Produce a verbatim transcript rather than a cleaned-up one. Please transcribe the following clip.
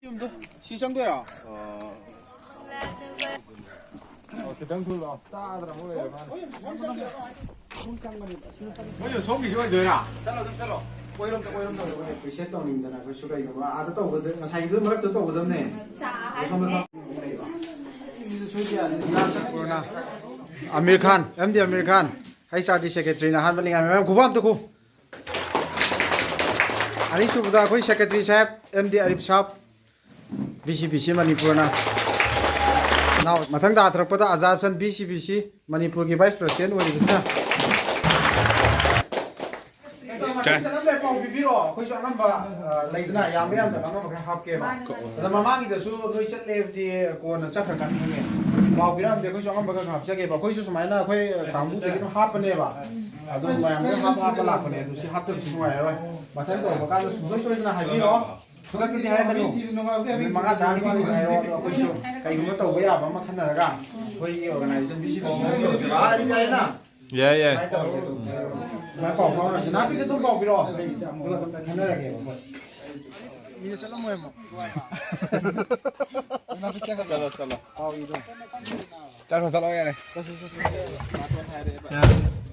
ꯌꯨꯝꯗꯣ ꯁꯤ ꯆꯪꯗꯣꯏꯔꯣ? ꯑꯣ, ꯈꯤꯇꯪ ꯊꯨꯔꯣ꯫ ꯆꯥꯗ꯭ꯔꯕ ꯑꯣꯏꯔ ꯃꯥꯜꯂꯦ꯫ ꯃꯣꯏꯅ ꯁꯣꯝꯒꯤꯁꯤ ꯑꯣꯏꯗꯣꯏꯔꯥ? ꯆꯠꯂꯣ, ꯑꯗꯨꯝ ꯆꯠꯂꯣ꯫ ꯀꯣꯏꯔꯣꯝꯗ, ꯀꯣꯏꯔꯣꯝꯗ꯫ ꯑꯩꯈꯣꯏ appreciate ꯇꯧꯅꯤꯡꯗꯅ ꯑꯩꯈꯣꯏꯁꯨ ꯀꯩꯒꯨꯝꯕ ꯑꯥꯗ ꯇꯧꯕꯗ, ꯉꯁꯥꯏꯒꯤꯗꯨ ꯃꯔꯛꯇ ꯇꯧꯒꯗꯕꯅꯦ꯫ ꯁꯣꯝꯗ ꯊꯝ-, ꯂꯩꯕ꯫ Amir Khan, M D Amir Khan, H R D ꯁꯦꯀ꯭ꯔꯦꯇꯔꯤꯅ ꯑꯍꯥꯟꯕ ꯂꯩꯉꯥꯏ ꯃꯌꯥꯝ ꯈꯨꯕꯥꯝ ꯑꯝꯇ ꯈꯨ꯫ ꯑꯅꯤꯁꯨꯕꯗ ꯑꯩꯈꯣꯏ secretary sahib, M D Arif sahib, B C B C ꯃꯅꯤꯄꯨꯔꯅ꯫ ꯅꯥꯎ, ꯃꯊꯪ ꯇꯥꯊꯔꯛꯄꯗ Aja Hasan, B C B C ꯃꯅꯤꯄꯨꯔꯒꯤ ꯚꯥꯏꯁ ꯄ꯭ꯔꯁꯤꯗꯦꯟ ꯑꯣꯏꯔꯤꯕꯁꯤꯅ꯫ ꯀꯩ? ꯄꯥꯎ ꯄꯤꯕꯤꯔꯣ, ꯑꯩꯈꯣꯏꯁꯨ ꯑꯉꯝꯕ, ꯑ, ꯂꯩꯗꯅ, ꯌꯥꯝꯕ ꯌꯥꯝꯗꯕ ꯑꯉꯝꯕ ꯈꯔ ꯍꯥꯞꯀꯦꯕ꯫ ꯑꯗ ꯃꯃꯥꯡꯒꯤꯗꯁꯨ ꯅꯣꯏ ꯆꯠꯂꯦꯕꯗꯤ ꯀꯣꯟꯅ ꯆꯠꯈ꯭ꯔꯀꯥꯟꯗ ꯈꯪꯉꯦ꯫ ꯄꯥꯎ ꯄꯤꯔꯛꯑꯝꯗꯦ, ꯑꯩꯈꯣꯏꯁꯨ ꯑꯉꯝꯕ ꯈꯔ ꯍꯥꯞꯆꯒꯦꯕ꯫ ꯑꯩꯈꯣꯏꯁꯨ ꯁꯨꯃꯥꯏꯅ ꯑꯩꯈꯣꯏ ꯀꯥꯡꯕꯨꯗꯒꯤ ꯑꯗꯨꯝ ꯍꯥꯞꯄꯅꯦꯕ꯫ ꯑꯗꯨ ꯃꯌꯥꯝꯗ ꯍꯥꯞꯄ ꯍꯥꯞꯄ ꯂꯥꯛꯄꯅꯦ꯫ ꯑꯗꯨ ꯁꯤ ꯍꯥꯞꯇꯕꯁꯨ ꯅꯨꯡꯉꯥꯏꯔꯔꯣꯏ꯫ ꯃꯊꯪ ꯇꯧꯔꯛꯄ ꯀꯥꯟꯗ ꯁꯨꯡꯁꯣꯏ ꯁꯣꯏꯗꯅ ꯍꯥꯏꯕꯤꯔꯛꯑꯣ꯫ ꯈꯨꯗꯛꯇꯗꯤ ꯍꯥꯏꯔꯛꯀꯅꯨ꯫ ꯅꯨꯃꯤꯠ ꯃꯉꯥ ꯇꯔꯥꯅꯤ ꯃꯅꯨꯡꯗ ꯍꯥꯏꯔꯛꯑꯣ꯫ ꯑꯗꯣ ꯑꯩꯈꯣꯏꯁꯨ ꯀꯩꯒꯨꯝꯕ ꯇꯧꯕ ꯌꯥꯕ ꯑꯃ ꯈꯟꯅꯔꯒ ꯑꯩꯈꯣꯏꯒꯤ organization ꯕꯤ ꯁꯤ ꯕꯤ ꯁꯤ ꯇꯧꯁꯦ꯫ ꯑꯥ, ꯑꯗꯨꯗꯤ ꯌꯥꯔꯦꯅ꯫ ꯌꯥꯏ, ꯌꯥꯏ꯫ ꯁꯨꯃꯥꯏꯅ ꯇꯧꯔꯁꯦ ꯑꯗꯨꯝ꯫ ꯁꯨꯃꯥꯏꯅ ꯄꯥꯎ ꯐꯥꯎꯅꯔꯁꯦ꯫ ꯅꯍꯥꯛꯄꯤꯗ ꯑꯗꯨꯝ ꯄꯥꯎ ꯄꯤꯔꯛꯑꯣ꯫ ꯑꯗꯨꯒ ꯑꯗꯨꯝ ꯈꯟꯅꯔꯒꯦꯕ ꯑꯩꯈꯣꯏ꯫ ꯃꯤꯅ ꯆꯠꯂꯝꯃꯣꯏ ꯑꯃꯨꯛ꯫ ꯆꯠꯂꯣ, ꯆꯠꯂꯣ꯫ ꯄꯥꯎ ꯏꯗꯣ꯫ ꯆꯠꯈ꯭ꯔꯣ, ꯆꯠꯂꯣ, ꯌꯥꯔꯦ꯫ ꯆꯠꯁꯤ, ꯆꯠꯁꯤ꯫ ꯌꯥꯔꯦ꯫